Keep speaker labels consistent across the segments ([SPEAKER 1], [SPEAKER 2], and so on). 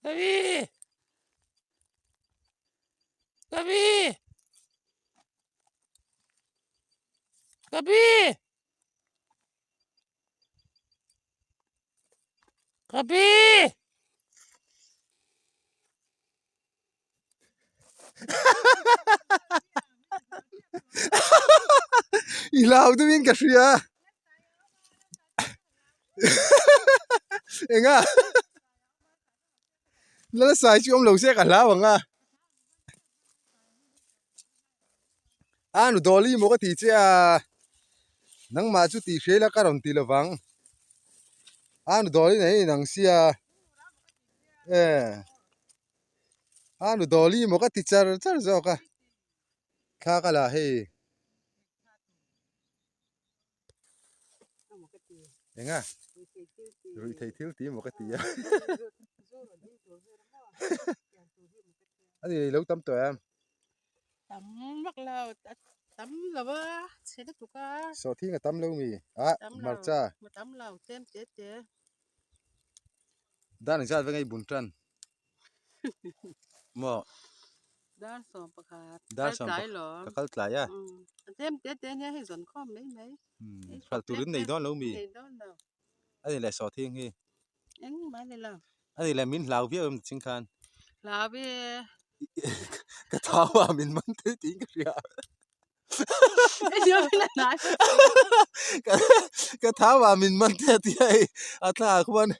[SPEAKER 1] Gabi! Gabi! Gabi! Gabi!
[SPEAKER 2] I hlau deuhin ka hria enga lal sai chu awm lo se ka hlau ang a a nu dawli maw ka ti che a nangmah chu tih hriai la ka rawn ti lovang a nu dawli nei in ang sia e. A nu dawli maw ka ti char char zawk a thla ka la hei enga ruih theih thil tih maw ka ti a a ni lo tam tawh em
[SPEAKER 3] tam vak lo tam lo a chhe lutuk a
[SPEAKER 2] sawhthing a tam lo mi ah hmarcha
[SPEAKER 3] tam lo tlem te te.
[SPEAKER 2] Dan engzat veng ei bun tan maw
[SPEAKER 3] Dar sawm pakhat
[SPEAKER 2] Dar sawm
[SPEAKER 3] kal tlai lo
[SPEAKER 2] ka kal tlai a
[SPEAKER 3] a tlem te te nia hei zawn khawm mai mai
[SPEAKER 2] hralh turin nei dawn lo mi
[SPEAKER 3] nei dawn lo
[SPEAKER 2] a ni leh sawhthing hi
[SPEAKER 3] engmah a ni lo
[SPEAKER 2] a ni leh min hlau viau em ching khan
[SPEAKER 3] hlau e
[SPEAKER 2] ka thau a min man thei tiin ka hria Ka thau ah min man te a ti a hei a thla ah khuan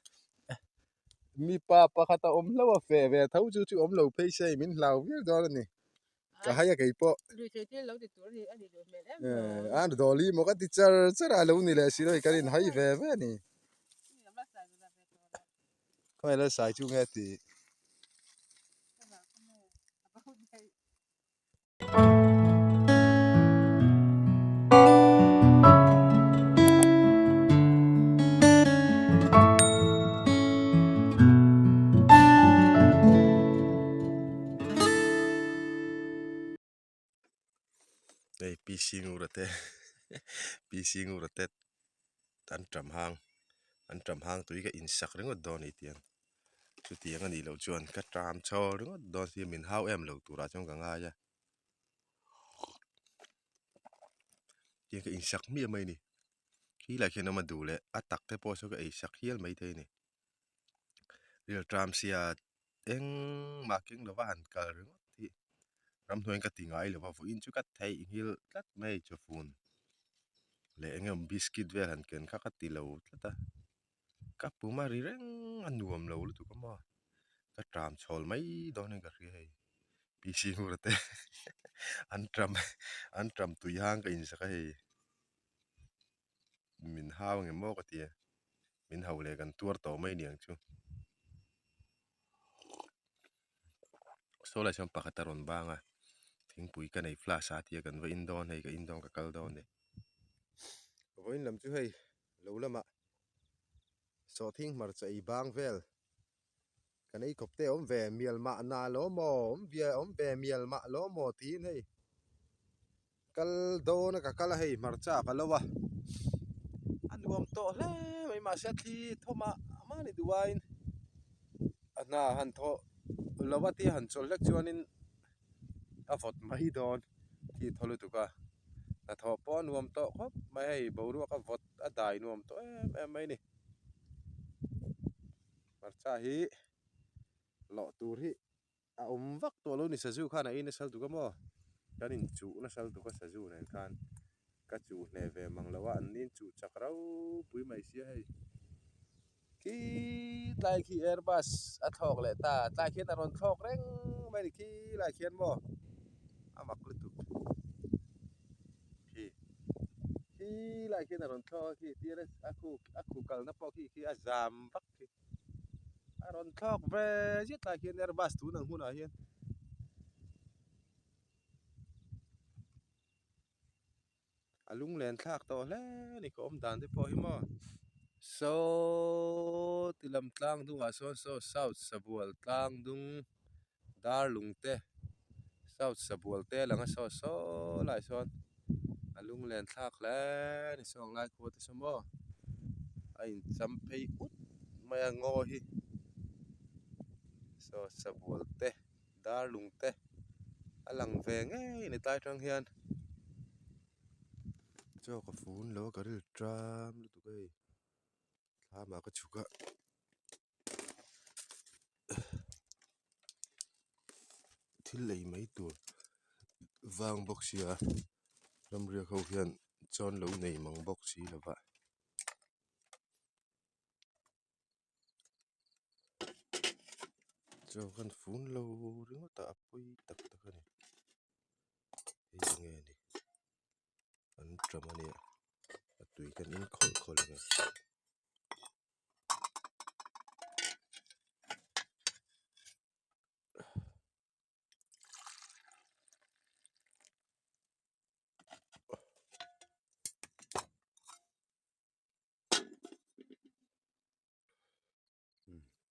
[SPEAKER 2] mipa pakhat a awm hlauh a feh ve tho chu chu awm lo phei se min hlau viau dawn a ni ka hai a kei pawh a dawli maw ka ti char char a lo ni leh si lo kan in hai ve ve a ni khawnge lalsai chu nge tih. Hei PC Ngura te PC Ngura te an ṭam hang an ṭam hang tui ka insak ringawt dawn a ni tiang. Chutiang a nih loh chuan ka ṭam chho ringawt dawn si min hau em lo turah chuan ka ngai a tiang ka insak miah mai a ni khi lai khian awm a duh leh a tak te pawh saw ka eisak hial maithei a ni rilṭam sia engmah keng lova han kal ringawt hi ramhnuaiin ka ti ngai lova vawiin chu ka theihnghilh tlat mai chawfun leh eng emaw biscuit vel han ken kha ka ti lo tlat a. Ka pum a ri reng a nuam lo lutuk a maw ka tram chhawl mai dawn in ka hria hei PC Ngura te an tram an tram tui hang ka insak a hei min hau ang em maw ka ti a min hau leh kan tuar tawh mai aniang chu saw lai sawn pakhat a rawn bang a thingpui ka nei flask a tia kan va in dawn hei ka in dawn ka kal dawn a ni vawiin lam chu hei. Lo lamah sawhthing hmarcha ei bang vel kan ei khawp te a awm ve mial mah na lo maw awm ve awm ve mial mah lo maw tiin hei kal dawn a ka kal a hei hmarcha ka lo a a nuam tawh hle mai mahse thli thawm ah mahni duh aiin a hna han thawh lo a tia han chawl hlek chuanin a vawt mai dawn khi thaw lutuk a hnathawh pawh a nuam tawh khawp mai hei boruak a vawt a dai nuam tawh em em mai a ni hmarcha hi lawh tur hi a awm vak tawh lo a ni sazu khan a ei nasa lutuk a maw kan inchuh nasa lutuk a sazu nen khan ka chuh hneh ve mang lo a an ni chuh chak ropui mai sia hei. Khi tlai khi airbus a thlawk leh ta tlai khian a rawn thlawk reng mai a ni khi lai khian maw a mak lutuk khi khi lai khian a rawn thlawk a khi tir a khu a khu kalna pawh khi khi a zam vak khi a rawn thlawk ve zet lai khian airbus tun ang hunah hian. A lunglen thlak tawh hle a ni ka awm dan te pawh hi maw saw ti lam tlang dungah sawn saw south sabual tlang dung dar lung te south sabual te a lang a saw saw lai sawn a lunglen thlak hle a ni saw ang lai khua te saw maw a in cham phei ut mai a ngaw hi. Saw sabual te darlung te a lang ve ngei a ni tlai tang hian chaw ka fun lo a ka ril ṭam lutuk a hei thlamah ka chhuk a. Thil ei mai tur vang bawk sia ramriak ho hian chawn lo nei mang bawk si lo va. Chaw kan fun lo ringawt a a pawi tak tak a ni hei eng nge ni an ṭam a nia a tui kan in khawlh khawlh ang e.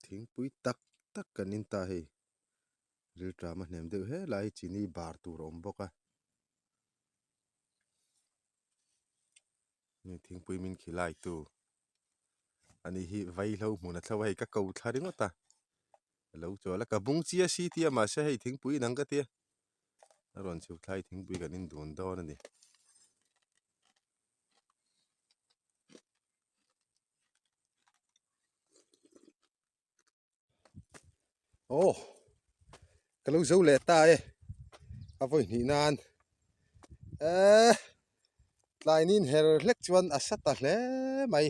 [SPEAKER 2] Thingpui tak tak kan in ta hei rilṭam a hnem deuh helai hi chini bar tur a awm bawk a thingpui min khilai tu ani hi vaihlo hmun a thlo a hei ka ko thla ringawt a a lo chawl a ka bung chiah si tia mahse hei thingpui inang ka tia a rawn chhuk thlai thingpui kan in dun dawn a ni. Aw ka lo zo leh ta e a vawi hnih nan eee tlai nin her hlek chuan a sa ta hle mai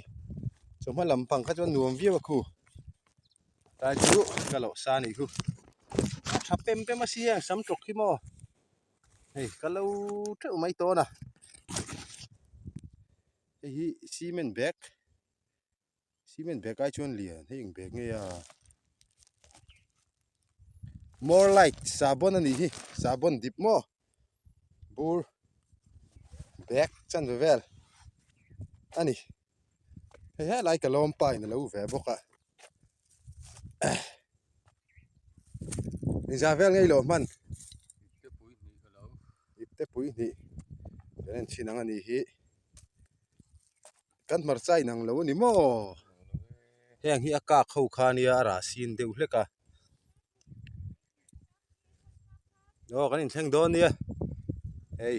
[SPEAKER 2] chawhma lampang kha chuan nuam viau a khu tlai chu ka loh sa a nih khu a tha pem pem a si a sam tawk hi maw hei ka lo teuh mai tawn a hei hi cement bag. Cement bag ai chuan lian hei eng bag nge a more light sahbawn a nih hi sahbawn dip maw bur bag chanve vel a ni hei helai ka lawm pa in a lo ve bawk a engzah vel ngei loh hman ipte pui hnih kan en chhin ang a nih hi. Kan hmarcha inang lo a ni maw? Heng hi a kak ho kha ania a rah sin deuh hlek a. Aw kan inthleng dawn nia hei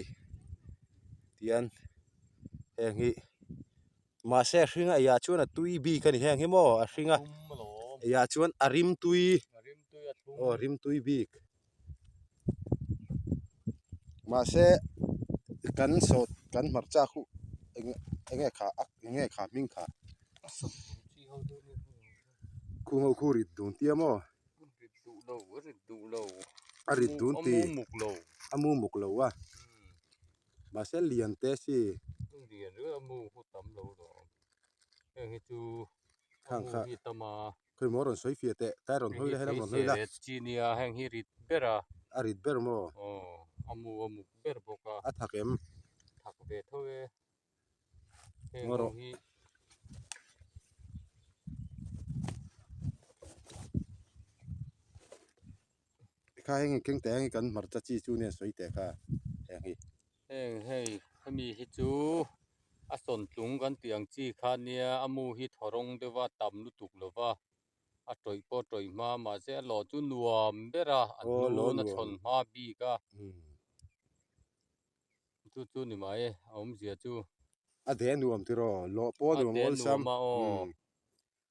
[SPEAKER 2] tian heng hi mahse a hring a eiah chuan a tui bik a ni heng hi maw a hring a eiah chuan a rim tui aw a rim tui bik. Mahse kan sawt kan hmarcha khu eng eng nge kha a eng nge kha hming kha khung ho khu rit dun tia maw a rit dun ti a mu muk lo a mahse lian te si khang kha. Khawi maw rawn sawi fiah teh, tlai rawn hawi la helam rawn hawi la.
[SPEAKER 1] Chi nia heng hi rit ber a.
[SPEAKER 2] A rit ber maw?
[SPEAKER 1] Aw, a mu a muk ber bawk a.
[SPEAKER 2] A thak em?
[SPEAKER 1] Thak ve tho e. Heng ho hi.
[SPEAKER 2] Kha heng keng teh heng hi kan hmarcha chi chu nia sawi teh kha heng hi.
[SPEAKER 1] Heng hei hemi hi chu a sawntlung kan tih ang chi kha nia a mu hi thaw rawng deuh a tam lutuk lo va a tawih pawh a tawih hma mahse a lawh chu nuam ber a a hnun a thlawn hma bik a chu chu ni mai a awmzia chu.
[SPEAKER 2] A de nuam tiraw lawh pawh a nuam awlsam.
[SPEAKER 1] A de nuam a aw.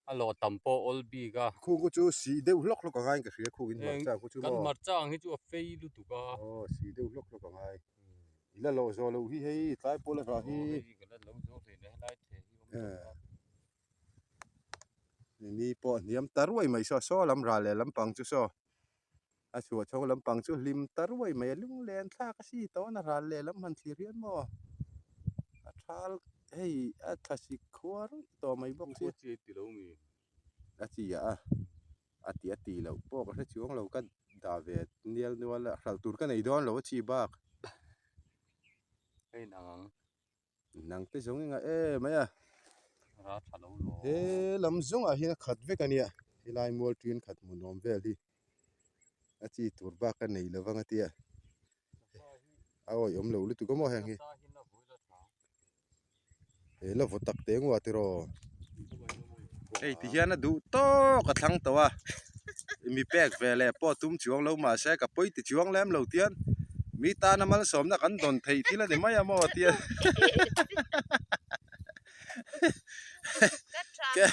[SPEAKER 1] A lawh tam pawh awl bik a.
[SPEAKER 2] Khung khu chu sih deuh hlawk hlawk a ngai in ka hria khung in hmarcha khu chu maw.
[SPEAKER 1] Kan hmarcha ang hi chu a fei lutuk a.
[SPEAKER 2] Aw sih deuh hlawk hlawk a ngai. I la lawh zawh loh hi hei tlai pawl a rah hi.
[SPEAKER 1] Aw hei ka la lo zawh hle na helai the hi awm tawh a.
[SPEAKER 2] Ni pawh a hniam ta ruai mai saw saw lam rah leh lampang chu saw a chhuah chho lampang chu hlim ta ruai mai a lunglen thlak a si tawn a ral leh lam han thlir hian maw a thal hei a thlasik khua ruih tawh mai bawk si a chi a a ti a tih loh pawh ka hre chuang lo ka dah ve nial nual a hralh tur ka nei dawn lo a chi bak Nang te zawng enga em mai a. He lam zawngah hian a khat vek a nia helai mual ṭin khat hmun awm vel hi a chi tur bak a nei lo vang a tia a awih awm lo lutuk a maw heng hi he la vaw tak teh ngua tiraw hei ti hian a duh tawk a thlang tawh a. Mi pek ve leh pawh tum chuang lo mahse ka pawi ti chuang lem lo tian mi tana malsawmna kan dawn theih thil a ni mai a maw tian ke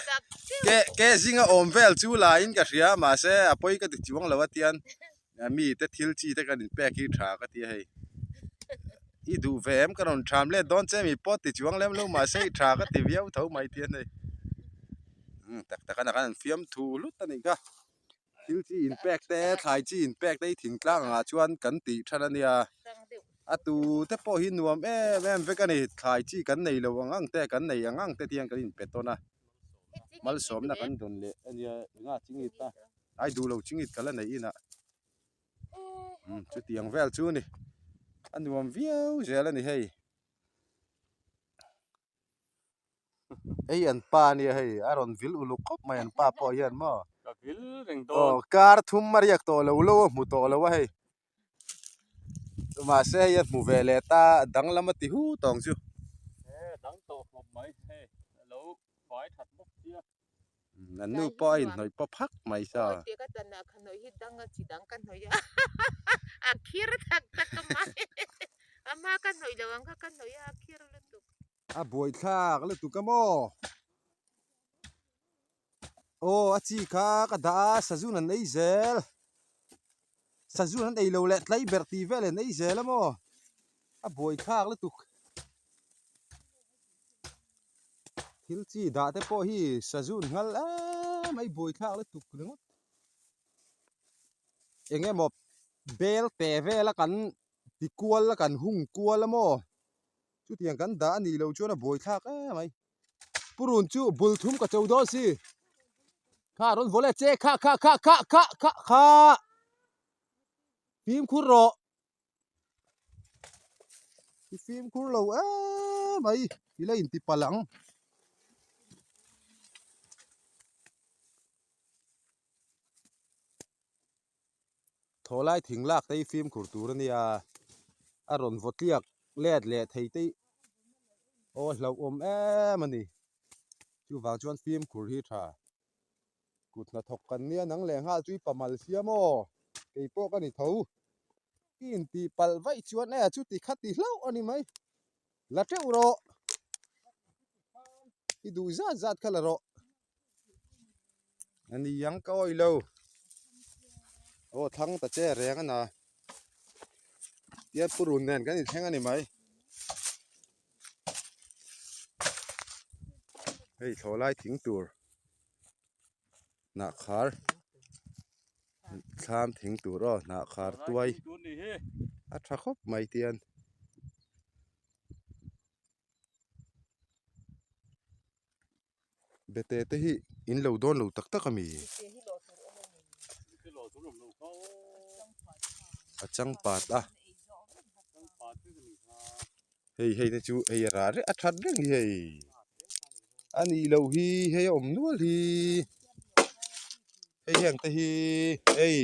[SPEAKER 2] ke zinga awm vel chu laiin ka hria mahse a pawi ka ti chuang lo a tian mi te thil chi te kan inpek hi tha ka ti a hei i duh ve em ka rawn tham let dawn che mi pawh ti chuang lem lo mahse i tha ka ti viau tho mai tian hei. Umm tak tak a nakhan an fiam thu hlut a nih kha thil chi in pek te thlai chi in pek te hi thingtlang angah chuan kan tih than a nia a tu te pawh hi nuam em em vek a ni thlai chi kan nei lo ang ang te kan nei ang ang te hian kan in pe tawn a malsawmna kan dawn leh a nia enga chingit a ai duh lo chingit ka la neih inah umm chutiang vel chu a ni a nuam viau zel a ni hei. Hei an pa ania hei a rawn vil uluk khawp mai an pa pawh hian maw
[SPEAKER 1] Ka vil reng dawn.
[SPEAKER 2] Aw kar thum a riak tawh lo lo a hmu tawh lo a hei mahse hei a hmu ve leh ta danglam a ti hu tawng chu.
[SPEAKER 1] He dang tawh khawp mai hei a lo fai that bawk sia.
[SPEAKER 2] An nu pawh a inhnawih pawp hak mai sa.
[SPEAKER 3] Awi tih ka tan ah ka hnawih hi dang a chi dang ka hnawih a a khir tak tak a mai a hma ka hnawih lo ang kha ka hnawih a a khir lutuk.
[SPEAKER 2] A buaithlak lutuk a maw? Aw a chi kha ka dah a sazun an ei zel sazun an ei lo leh tlai ber tih vel an ei zel a maw a buaithlak lutuk. Thil chi dah te pawh hi sazun nghal em mai buaithlak lutuk ringawt eng emaw bel te vel a kan ti kual a kan hung kual a maw chutiang kan dah a nih loh chuan a buaithlak em mai purun chu bul thum ka cho dawn si kha rawn vaw leh che kha kha kha kha kha kha kha fimkhur rawh. I fimkhur lo em mai i la inti palh ang. Thaw lai thing lak te hi fimkhur tur a nia a rawn vaw tliak let leh thei te hi aw hlauhawm em a ni chuvang chuan fimkhur hi tha. Kut hnathawk kan nia nang leh nghal chu i pamal siam aw, kei pawh ka ni tho. I intih palh vaih chuan e chuti kha ti hlauh a ni mai. La teuh rawh. I duh zat zat kha la rawh. A ni ang ka awih lo. Aw thlang ta che reng a na. Tia purun nen kan inthleng a ni mai. Hei thlawhlai thing tur. Hnah khar thlam thing tur aw hnah khar tuai a tha khawp mai tian bete te hi in lo dawn lo tak tak ami a changpat a hei hei te chu hei a rah reng a that reng hi hei a nih loh hi hei a awm nual hi hei heng te hi hei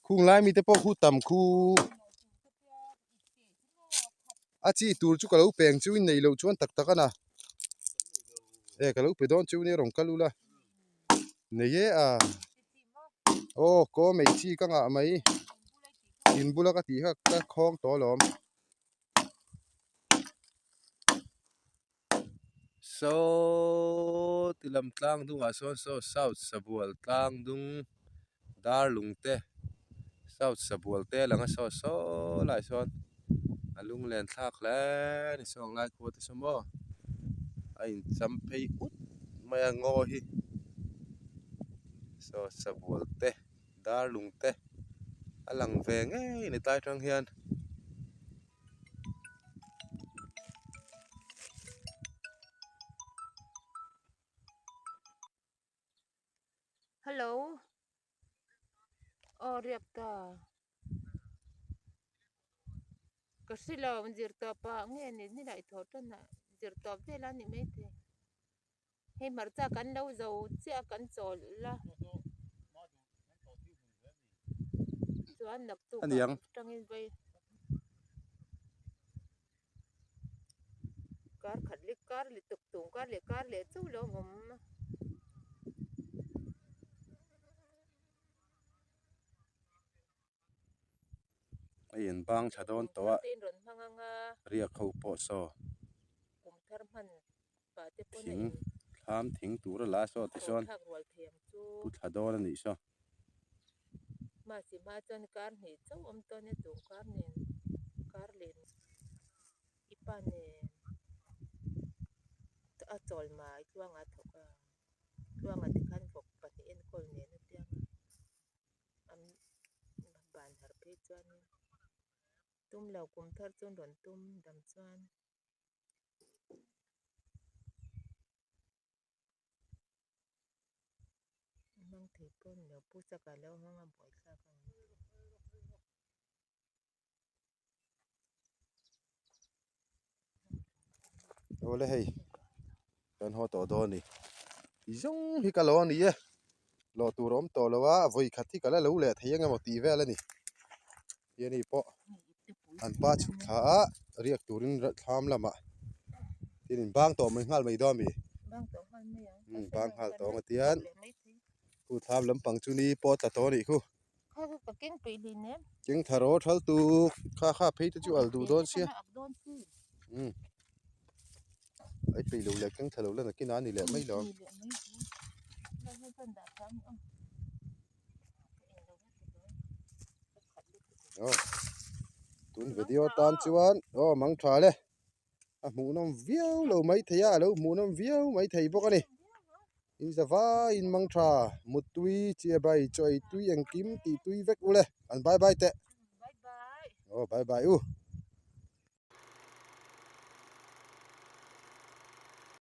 [SPEAKER 2] khung lai mite pawh khu tam khu a chi tur chu ka lo peng chu in neih loh chuan tak tak a na e ka lo pe dawn chu nia rawn kal ula nei e a aw kaw mei chi ka ngah mai in bula ka tih kha ka khawng tawh alawm saw ti lam tlang dungah sawn saw south sabual tlang dung darlung te south sabual te a lang a saw saw lai sawn a lunglen thlak hle a ni saw ang lai khua te saw maw a incham phei ut mai a ngaw hi saw sabual te darlung te a lang ve ngei a ni tlai tang hian.
[SPEAKER 3] Hello aw riak ta ka hre lo zir tawp ah nge ni ni lah i thaw tan ah zir tawp vel a ni maithei hei hmarcha kan lo zo chiah a kan chawl la chuan naktuk ah tangin vawi. Kar khat lek kar leh tuk tung kar leh kar leh chauh lo awm.
[SPEAKER 2] Hei an bang thla dawn tawh a riak ho pawh saw thing thlam thing tur a la saw tichuan pu thla dawn a nih saw.
[SPEAKER 3] An ban harh phei chuanin tum lo kum thar chu an rawn tum dam chuan hmang thei pawh a ni lo pu chaka lo hmang a buaithlak ang.
[SPEAKER 2] Awle hei kan haw tawh dawn a ni ti zawng hi ka lo a ni e lawh tur a awm tawh lo a vawi khat hi ka la lo leh thei ang emaw tih vel a ni hian hei pawh an pa chhuk thla a riak turin thlam lamah tin in bang tawh mai nghal mai dawn a mi bang nghal tawh ang a tian khu thlam lampang chu ni pawh a tla tawh a nih khu.
[SPEAKER 3] Kha kha ka keng peih hlei nem.
[SPEAKER 2] Keng tha rawh thal tuk kha kha phei te chu al duh dawn sia. Um ai peih lo leh keng tha lo la nakin a ni leh mai lo. Aw tun video tan chuan aw mang tha le a hmuhnawm viau lo mai thei a a lo hmuhnawm viau mai thei bawk a ni. In za vaiin mang tha muttui chiah bai chaw ei tui engkim tih tui vek ule an bye bye teh aw bye bye u.